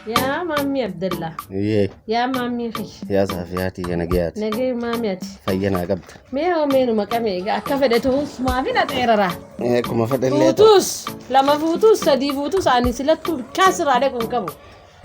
Yaa maammii Abdallaa. Iyyee. Yaa maammii kiyya. Yaa Saafiyaa tiyya nagayaati. Nagee maamii ati. Fayya naa qabda. Mee hoo meenuma qame egaa akka fedhe ta'us maafi na xeerara. Akkuma fedhellee ta'u. Fuutus lama fuutus sadii fuutus ani silattuu bikkaa sirraa dhaqu hin qabu.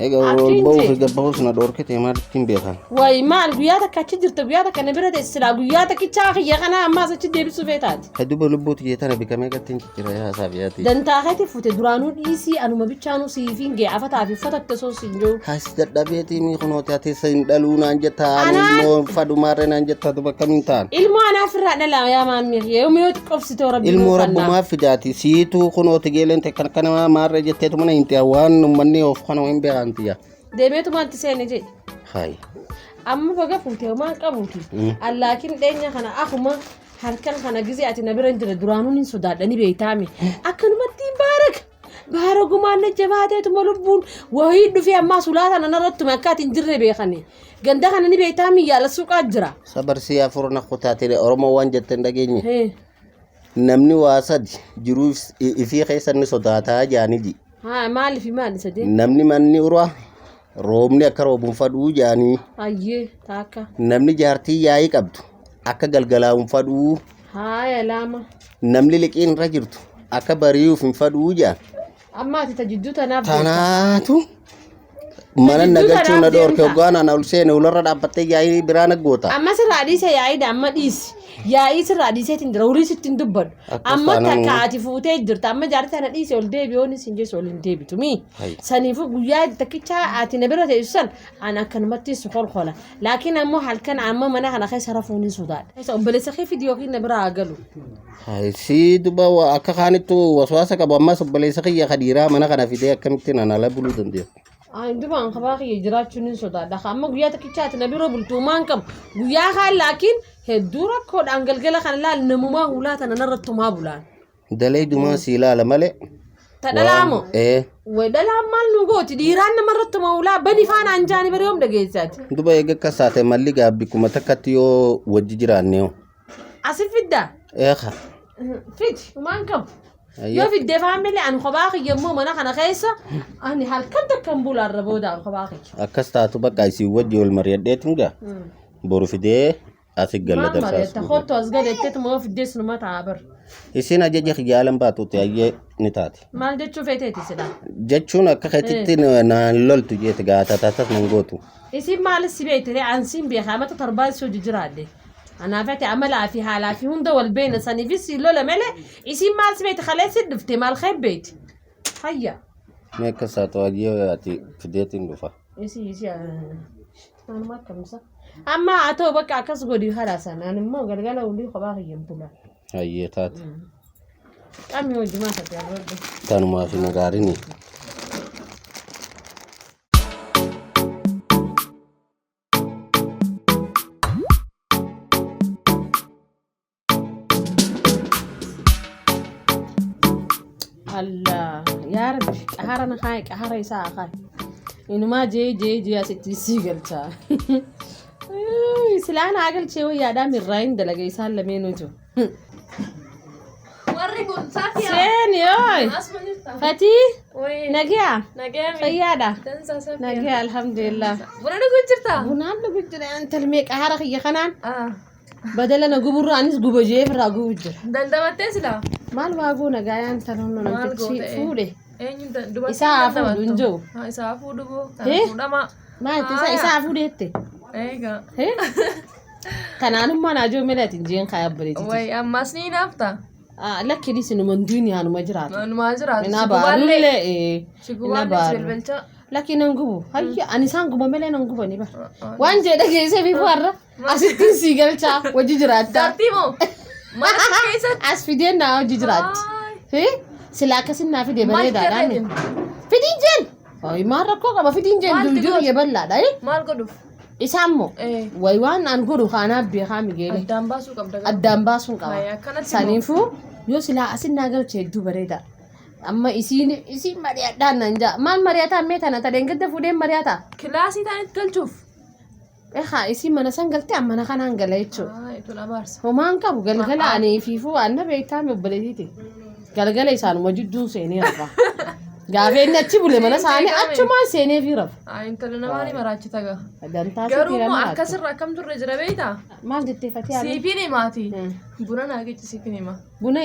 Egaa ol Akkin ba'uu jee. fi gad ba'uus na dhoorkite maalitti hin beekan. Wayi maal guyyaa takka achi jirta guyyaa takka na bira teesse silaa guyyaa takkichaa kiyya kanaa ammaas achi deebisuu feetaati. Duba lubbuu tiyya tana bikamee gatti hin jijjiira yaa Saafiyaa tiyya. Dantaa keeti fute duraanuu dhiisii anuma bichaanuu siifiin gee afataa fi uffatatte osoo siin jiru. Has dadhabeetii mii kunooti ati isa hin dhaluu naan jetta ani Anaan- immoo fadhumaarree naan jetta duba akkamiin ta'an. Ilmoo anaaf irraa dhala yaa maammii kiyya yoom yoo xiqqoofsitoo rabbi Ilmoo nuu kannaa. rabbumaa fidaati siituu kunooti geeleen ta'e kan kana maarree jetteetu mana hin ta'e waan uummanni of kana hin beekan tiyya. Deemeetumaan itti seene jedhe. Hayi. Amma baga fuute homaan qabuuti. Allaakin dheenya kana akuma halkan kana gizee ati na bira hin jira duraanuun hin sodaadha ni beektaami. Akkanumatti hin baaraka. Baaragumaan na jabaateetuma lubbuun wayii dhufee ammaa sulaa tana narrattume akka ati hin jirre beekani. Ganda kana ni beektaami yaala suuqaa jira. Sabarsii afur na kutaatee Oromoo waan jette hin dhageenye. Hee. Namni waa sadi jiruu ifii keessa inni sodaataa jaanii ji. Haa maaliif maali sadee? Namni manni uraa roobni akka roobuun fadhuu jaanii. Ayyee taakka. Namni jaartii yaa'ii qabdu akka galgalaa'uun fadhuu. Haaya lama. Namni liqiin irra jirtu akka bari'uuf hin fadhuu jaan. Amma ati tajidduu tanaaf deemta. Tanaatu mana na Tajidduu galchuu na tanaaf dhoorke deemta. hoggaan ana ol seene ularra dhaabbattee yaa'ii biraa na goota. Amma sirraa dhiise yaa'iidha amma dhiisi. Yaa'ii sirraa dhiiseetiin jira horii sitti hin dubbadhu. Akkas Amma taanaan takka ati fuutee jirta amma jaartii tana dhiise ol deebi'oon isin jeessu ol hin deebitu mii. Hayi. Saniifuu guyyaa takkicha ati na bira teessu san an akkanumatti si kolkola. Laakiin ammoo halkan amma mana kana keessa rafuun hin sodaadha. Keessa obboleessa kee fidi yookiin na bira haa galu. Hayi, si duba akka kaanittu waswaasa qabu ammas obboleessa kiyya ka dhiiraa mana kana fidee akkamittiin ana ala buluu dandeenya. Ani duba an kophaa kiyya jiraachuun hin sodaadha. Amma guyyaa takkicha ati na bira bultu maan qabu. Guyyaa kaan laakiin hedduu rakkoodhaan galgala kana laal namumaa hulaa tana narratti tumaa bulaan. Dalee dumaa si ilaala malee. Ta dhalaa moo? Ee. Way dhalaan maal nu gooti dhiiraan namarratti tumaa hulaa bani faana anjaani bari yoom dhageessaati. Duba eega akkas taate malli gaabbi kuma takkatti yoo wajji jiraanne hoo. Asi fiddaa? Eeka. Fidi maan qabu. Ayya. Yoo fiddee faamilii ani kophaa kiyya immoo mana kana keessa ani halkan takka hin bulu arra booda ani kophaa kiyya. Akkas taatu bakka isin wajji wal mari'adheetiin gaa. Boru fidee asi galla Maal darsaas. mari'atta kottu as galeetteetuma yoo fiddee sinuma ta'a bar. Isin ajaja kiyyaalan baatuutti ayyee ni taate. Maal jechuu feeteeti silaa? Jechuun akka keetitti naan loltu jeete gaata taatas nan gootu. Isin maal si beekte an siin beeka amata torbaan si hojii jiraadhe. Anaaf ati amalaa fi haalaa fi hunda wal beena saniifis si lola malee isin maal si beekte kalee si dhufte maal kee beekte. Hayya. Mee akkas taatu ayyee ati fideetiin dhufa. Isi isi anuma akkamisa. Amma haa ta'u bakka akkas godhi halaasan ani immoo galgala olii kophaa kiyyan bula. Ayyee taate. Qammi hojimaa taate arradhu. Tanumaaf hin gaarini. Allah yaa rabbi qahara na kaaye qahara isaa haa kaaye. Inumaa jee jee jee asitti sii galcha. Silaan haa galchee wayyaadhaa mirraa hin dalaga isaan lameenuutu. Warri kun Safiyaa. Seeni ooy. Asuma jirta? Fatii Wayii. nagiyaa Nagaya mi? fayyaadha. Dansaa Safiyaa. Nagiyaa alhamdulillah. Buna dhuguun jirta? Bunaan dhugu jira intalmee qahara kiyya kanaan Ah. badala na guburra anis guba jee irraa gubu jira. Dandamattee silaa? Maal waa goona gaayaan tan hundu Maal namtichi goote? fuudhe. Eenyu dubartiin Isaa haa fuudhu hin dandamattu? jiru. Haa, isaa haa fuudhu boo. Kana Eh? fuudhama. Maal isa Haaya. isaa haa fuudheette? Eegaa. Eh? Kanaanummaa naa jiru malee ati hin jeen kaayaa obboleettiiti. Wayi ammas ni naafta? Lakki dhiisi numa hin duuni haanuma jiraatu. Numaa jiraatu. Minaa Si gubaallee. baarullee. Si Minaa gubaallee si baaru. belbelcha. Lakki nan gubu. Hayya ani isaan guba malee nan gubani bara. Waan jedhe geessee fi warra asittiin sii galchaa hojii jiraatta. Jaartii moo? Mana si keessatti? As fideen naa hojii jiraatti. Haay. Sila akkasin naa fide Maal bareedaadhaan. jedheen? Fidiin jeen. Wayi maal rakkoo qaba fidiin jeen Maalti duuduu godhu? biyya bal'aadha. Maal godhuuf? Isaan moo Eh. wayi waan an godhu kaanaaf beekaa migeele. Addaan baasuu qabda garuu. Addaan baasuun qaba. Haaya, akkanatti moo? Saniifuu yoo silaa asin naa galche hedduu bareeda. Amma isiin isiin mari'adhaan nan jaa. Maal mari'ataa mee tana tadeen gadda fuudheen mari'ataa? Kilaasii taanitti galchuuf. Ehaa isiin mana san galtee amma mana kanaan gala jechuudha. Haay, tun abaarsa. Homaan qabu galgala ani fiifuu anna beektaa mi obboleetiiti. Galgala isaanuma jidduun seenee rafa. Gaafa inni achi bule mana isaanii achumaan seenee fi rafu. Ay, intala namaa ni maraachita gaa. Dantaa Garuu sitti immoo nama akkasirra akkam turre jira beektaa? Maal jettee fatee haala? Siifin himaati. Buna naa geechi siifin hima. Buna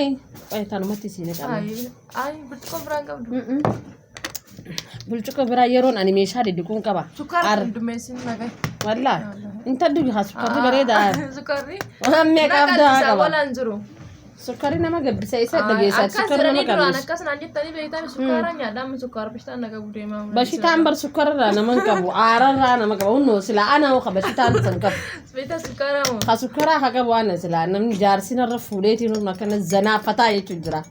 tanumatti siin qaba. Ay, ay, burcuqqoo biraan qabdu. Burcuqqoo biraa yeroon ani meeshaa diddiquun qaba. Sukkaara hundummeessin nagaa. Wallaa inta dhugi haa sukkarri bareedaa. Sukkaarri. Waan meeqa abdaa Naqalisa qaba. walaan jiru. Sukkarri nama gabbisa isa dhageessa Akkas sukkarri nama jedhanii duraan qabis. akkas naan jettanii beektaa sukkaara nyaadhaan sukkaara bishaan naga budeemaa. Bashitaan bar sukkararraa nama hin qabu aararraa nama qaba hunnoo silaa ana hoo bashitaan san qabu. Beektaa sukkaara moo? Ka sukkaraa ka qabu waan silaa namni jaarsinarra fuudheetiin humna akkana zanaafataa jechuun jira.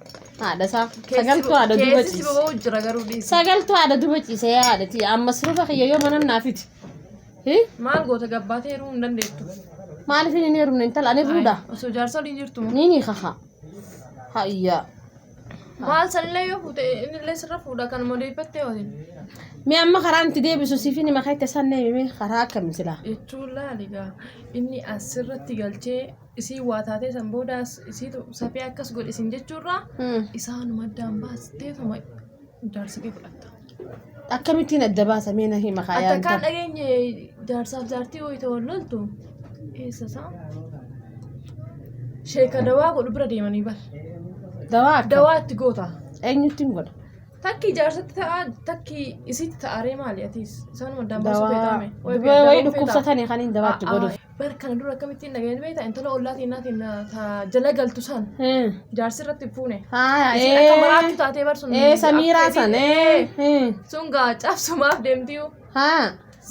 Haadha isaa sagaltuu haadha duuba Keessi si ciise. boba'u jira garuu dhiisi. Sagaltuu haadha duuba ciise yaa haadhati amma sirba kiyya yoo mana naafiti. Maal goota gabbaatee heerumuu hin dandeettu. Maaliif hin heerumne intala ani ruudha. Osoo jaarsa waliin jirtu moo? Ni ni kaka. Hayya. Maal sanillee yoo fuute innillee sirra fuudha kan odeeffattee waliin. Mee amma karaan itti deebisu siif inni makaa itti isaan deemee karaa akkam silaa. Jechuun laali gaa inni asirratti galchee isii waa taatee san booda isiitu safee akkas godhe isin jechuurraa isaanuma addaan baasteetuma jaarsa kee fudhatta. Akkamittiin adda baasa mee na hima kaa Akka yaanta. kaan dhageenye jaarsaaf jaartii wayita wal loltu eessa isaa? Sheeka dawaa godhu bira deemanii bar. Dawaa akka Dawaa itti goota. eenyutti hin godha. Takki jaarsatti ta'a takki isitti ta'aree maali atiis isaanuma addaan baasuu Dawaa feetaame. wayii dhukkubsatanii kan hin dawaatti godhuuf. Bar kana dura akkamittiin dhageenye beektaa intala ollaatiin naatiin ta jala galtu san jaarsi irratti fuune. Haa Isiin akka maraattu taatee bar sun. ee Samiiraa san ee. Sun gaa cabsumaaf deemtiyu. Haa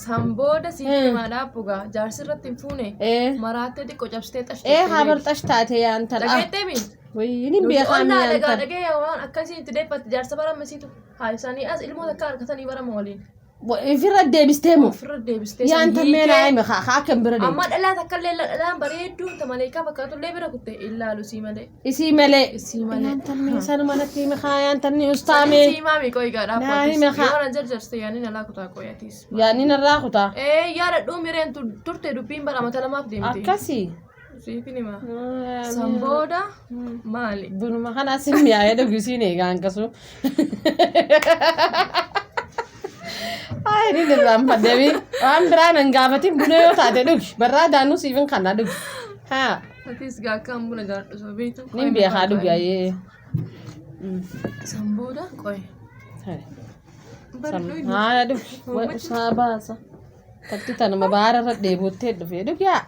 San booda siif himaa dhaabbu gaa jaarsi irratti hin fuune. ee Maraattee xiqqoo cabsitee xashte. ee haa barxash taate yaan tala. Dhageettee mi? Wayii ni beekaa Onnaa mi yaan dhagaa tala. dhagee waan akkasii itti deeffatte jaarsa barama isiitu. Haa isaanii as ilmoo takka harkatanii barama waliin. Ofirra deebistee moo? Ofirra deebistee Yaan san tan mee naa hiikee. himi haa haa akkam bira deemte. Amma dhalaa takka illee dhalaan bareedduu ta maleekaa fakkaatu illee bira kutte ilaalu sii malee. Isii malee. Isii malee. Yaan tan mee sanuma natti himi haa yaan tan ni ustaamee. Sii maami qoy gaa Naa dhaabbatis. hime haa. Yoo na jarjarste yaani nalaa kutaa qoy atis. Yaanni narraa kutaa. Ee yaada dhumireen turte dubbiin bara mata lamaaf deemte. Akkasii. Siifin hima. San booda maali? Bunuma kana asin mi'aayee dhugisiin eegaa hanqasu. Ay, ni irraanfadhe. Waan biraan hin gaafatin buna yoo taate dhugi. Barraa daanuu siifin kana dhugi. Haa, Atis gaa akkaan buna jaalladhu osoo beektu. nin beekaa dhugi ayyee. San booda qoy. Bareedduu inni. Haa, dhugi. Way usaa baasa. Takti tanuma baara irra dheebottee dhufe. Dhugi haa.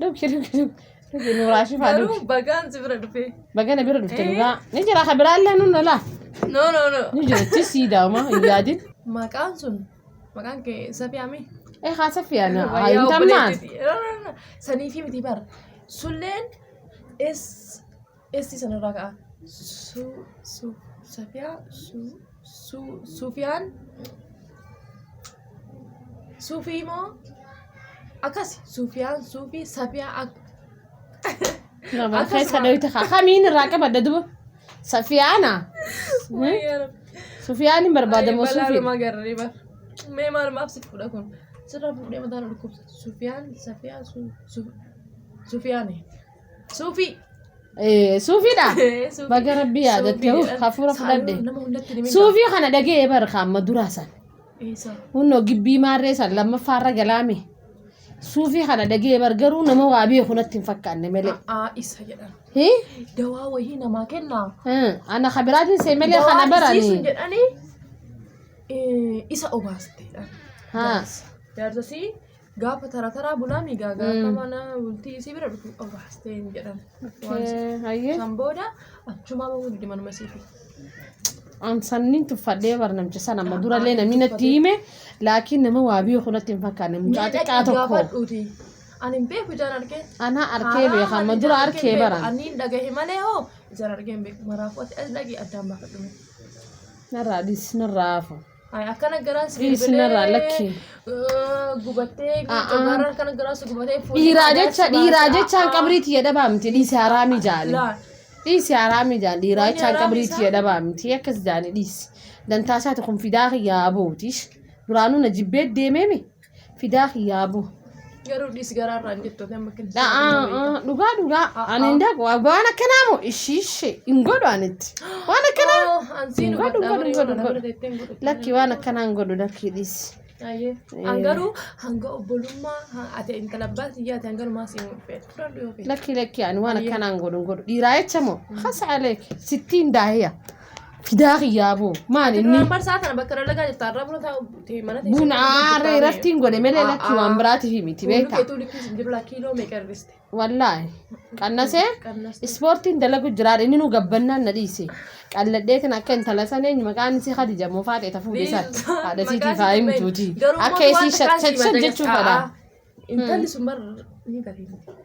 Dhugi dhugi dhugi. Dhugi nuuraa shifaa dhugi. Garuu bagaan si bira dhufe. Bagana bira dhufte dhugaa. Ni jira ka biraallee nun lolaa. No no no. Ni jira sii daa'uma hin yaadin. Maqaan sun maqaan kee Safiyaami. Eh haa Safiyaan Wayyaa hin tammaan. obboleettiiti. No, no, no. Saniifi miti bar. Sulleen S S sanarraa ka'a. Su su Safiyaa su su Sufiyaan Sufii moo akkasi Sufiyaan Sufii Safiyaa ak Nama keessa dhawite haa kamiin irraa qabadda duba. Safiyaana. Wayyaa Rabbi. Sufiyaan hin barbaadamu Sufii. Balaaluma garree bar. Mee maalumaaf si fuudha kun? Sirra fuudhee mataan ol dhukkubsa. Sufiyaan Safiyaa Su Su Sufiyaani. Sufii. Eh Sufiidha. Suufii. Baga Rabbi yaadatte Suufii. hafuura fudhadhe. Nama hundatti ni mindaa. Suufii kana dhaga'ee barka amma duraa san. Eessa? Hunnoo gibbii maarree san lammaffaarra galaame. Suufii kana dhaga'ee bar garuu nama waa beeku natti hin fakkaanne malee. A'aa isa jedhan. Hii? Dawaa wayii namaa kennaa. Ana kabiraatiin see malee kana Dawaa isiisun barani. jedhanii isa obaasteedha. Haa. Jaarsasii gaafa tara taraa bulaa miigaa gaafa mana bultii isii bira dhufu obaastee hin jedhan. Waan isa- Hayyee. San booda achumaa bahuu didi manuma isiifi. An sanniin tuffadhee bar namcha sana amma durallee namni natti hime laakiin nama waa beeku natti hin fakkaanne mucaa xiqqaa tokko. Gaafadhuuti. Ani hin beeku ijaan argee. Ana arkee beeka amma dura arkee baran. Ani hin dhagahe malee hoo ijaan argee hin beeku. Maraafuu ati as dhagi addaan baafadhu. Narraa dhis narraa hafu. Ay, akkana garaan si Dhiisi narraa lakki. Gubattee A'aa. garaan akkana garaan si gubatee fuulli Dhiiraa garaan jecha si dhiiraa baasa. jechaan qabrii tiyya dhabaa miti dhiisi haraamii jaani. Laa. Dhiisi haraamii jaani dhiiraa Wanni jechaan haraam qabrii isaa? tiyya dhabaa miti akkas jaani dhiisi. Dantaa isaati kun fidaa kiyyaa buutish. Duraanuu na jibbee deemeemi fidaa kiyyaa buu. Garuu dhiis garaarraa hin jettu amma kenna. Dhugaa dhugaa ani hin dhaqu waan akkanaa moo ishii ishee hin godhu anitti waan akkanaa Ansiin Godhu, hubadhaa godhu, malee godhu, waan godhu. bira teettee hin godhu. Lakki waan akkanaa hin godhu lakkii dhiisi. An garuu hanga obbolummaa ati intala abbaa tiyyaa ati hanganumaa siin fedhu. Fudhadhu yoo fedhe. Lakki lakki ani waan akkanaa hin godhu hin godhu dhiiraa jecha moo hasa aleek sittiin daahiya fidaa kiyyaa boo maal inni Duraan barsaa kana bakka dalagaa jirta har'a buna taa'u mana teessee buna aarree irrattiin godhe malee lakki waan biraatiif miti beektaa. Keetuu likkii hin jiru laa kiiloo meeqa hir'iste? Wallaahi qannasee Qannas. ispoortiin dalagu jiraadha inni nu gabbannaan na dhiise qalladheetin akka intala san eenyu maqaan isii Khadija moo Faaxee ta fuudhe san haadha isiitii faa himtuuti akka isii shat shat jechuu fedha. Intalli sun bar ni bareeddi.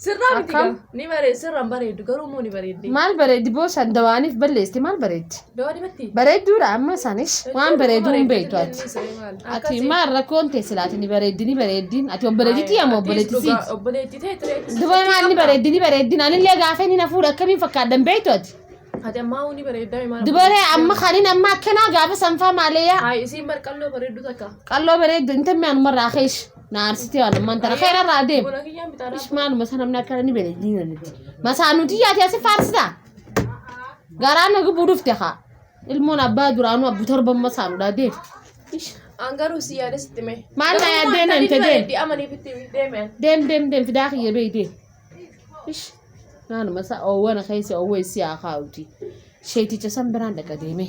Sirraa miti Akkam? gaa. Ni bareeddi sirraan bareeddu garuu immoo ni bareeddi. Maal bareeddi boo san dawaaniif balleessti maal bareeddi? Dawaa dibatti. Bareedduudha amma sanis waan bareedduu hin beektu ati. Ati maal rakkoon tee silaati ni bareeddi ni bareeddiin ati obboleettitii amma obboleettisiiti. Obboleettii ta'e ture. Duba maal ni bareeddi ni bareeddiin anillee gaafa inni na fuudhu akkamiin fakkaadhan beektu ati. Ati ammaa ni bareeddaa maal? Dubaree amma kanin amma akkanaa gaafa sanfaa maaleeyaa. Hayi isiin bar qalloo bareeddu takka. Qalloo bareeddu inta mi'aan umarraa keesh na aarsitee waan ammaan tana keerarraa deemu. Buna kiyyaan bitaadhaa. Ish maaluma sana namni akkana ni bareeddi ni bareeddi. Masaanuutii yaate asi faarsitaa. Garaa na gubuu dhufte haa. Ilmoon abbaa duraanuu abbu torban masaanuudhaa deemu. Ish An garuu si yaada sitti mee. Maal na yaaddee na himte deem. Bareeddi amaniif itti deeme. Deem deem deem fidaa kiyya bee deem. Ish naanuma isaa oowwana keessa oowwa isii haa kaa'uti. Sheeticha san biraan dhaqa deeme.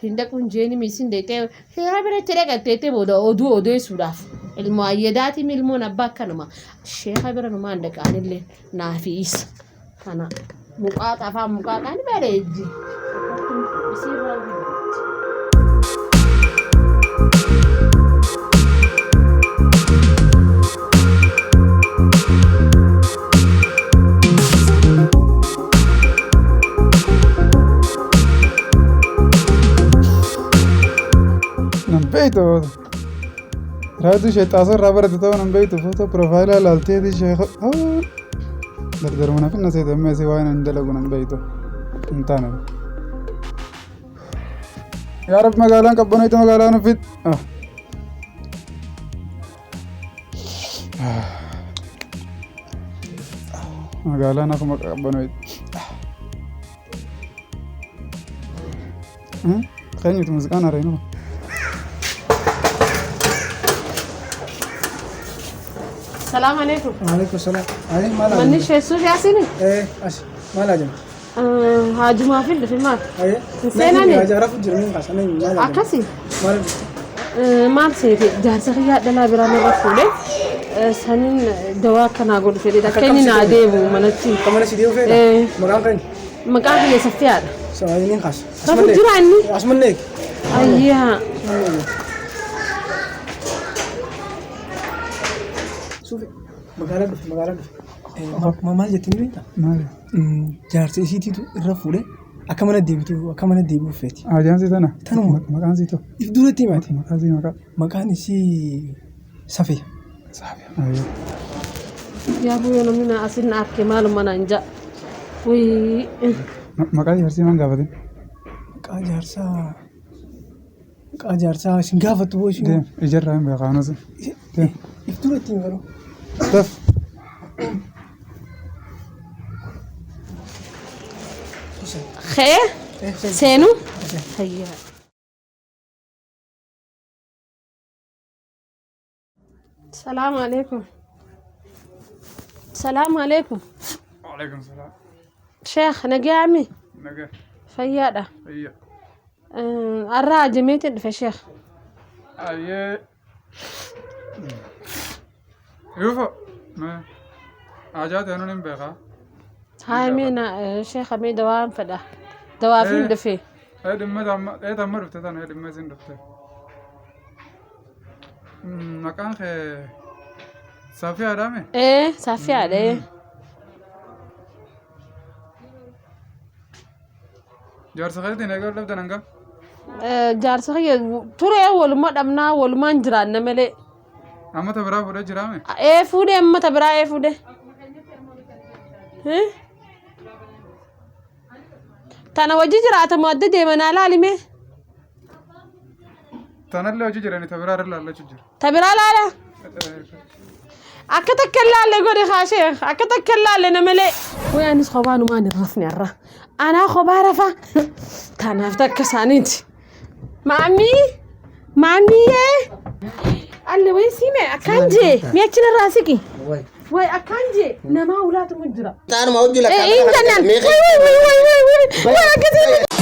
Hin dhaquun jeeni miisin deetee seera biratti dhaqatteettee booda oduu odeessuudhaaf. Ilmoo ayyadaatiin ilmoon abbaa akkanuma. Sheeka bira numaan dhaqaanillee naafi isa. Kana muqaaxa afaan muqaaxaan bareeddi. Isiirraa guddatti. Nan beektu raaduu ishee xaasoo irraa barate ta'uu nan beektu footoo piroofaayilaa ilaalteeti ishee dardarma naaf inni seete amma isii waan hin dalagu nan beektu hin taane. Yaa Rabbi magaalaan qabbanoytu magaalaan uffit. Magaalaan akkuma qabbanoytu. Keenyutu muuziqaan hareenu. Salaam alaikum. Waalaikum salaam. Ayi maal Manni ajajama? ishee suuf yaasini? As maal ajajama? Haajumaa fi dhufe maal? Ayi. Hin seenani? Ajaarafu jiru ni kaasa ni maal ajajama? Akkasi. Maal ajajama? Maal seete jaarsa kiyyaa dhalaa biraa narra fuudhe saniin dawaa akkanaa godhu fedhe akka inni naa deemu manatti. Kamana si deemu feeta? Eh. Maqaan keenya? Maqaan kiyya Safiyaadha. Sawaayii ni kaasa. Rafu jira inni? Asumallee. Ayyaa. Suufi magaalaa dhufe magaalaa dhufe. Maal jettee ni beektaa? Maali? Jaarsa isiitiitu irra fuudhe akka mana deebitu akka mana deebi'uuf feeti. Ajaan si tana? Tanuma. Maqaan si ta'u? If duratti himaati. Maqaan si maqaa? Maqaan isii Safiya. Saafiya. Ayyee. Yaa bu'ee namni na asin na arke maaluma naan ja'a. Wayii. Maqaa jaarsii maan gaafatin? Maqaa jaarsaa maqaa jaarsaa isin gaafattu boo isin. Deem ijarraa hin beekaa anas. Deem. If duratti hin garuu. Daf. Kee seenu? Ayyaa. Salaamu alaikum. Salaamu alaikum. Waalaikum salaam. Sheekh nagayaami Nagaa. fayyaadha. Fayya. Har'a ajameetiin dhufe sheekh. Ayyee. Yuufo. Ajaa ta'e hin beekaa. Haa mee na sheekha mee dawaan fedha. Dawaafiin dhufe. Ee dhimma ee tamma dhufte tana ee dhimma isin dhufte. Maqaan kee Safiyaadhaa mee? Ee Safiyaadha ee. Jaarsa keetiin eeguu dhabdan hangam? Jaarsa kiyya turee waluma dhabnaa walumaan jiraanna malee. Amma ta biraa fuudhee jiraa mee? Ee fuudhee amma ta biraa ee fuudhee. Tana wajji jiraatamu adda deemanaa laalime. Tanallee hojii jirani ta biraa irra laallachuu jira. Ta biraa laala. Akka takka hin laalle godhe haa sheekh. Akka takka hin laalle na malee. Way anis kophaa numaan hin rafne har'a. Anaa kophaa rafa. Tanaaf takka isaaniiti. Maammii! Maammiyyee! Alle way siime akkaan jee mi'achi narraa siqi. Way akkaan jee namaa ulaatu mun jira. Taanuma hojii lakkaa. Ee hin jennaan. Way way way way way way. Way akkasii.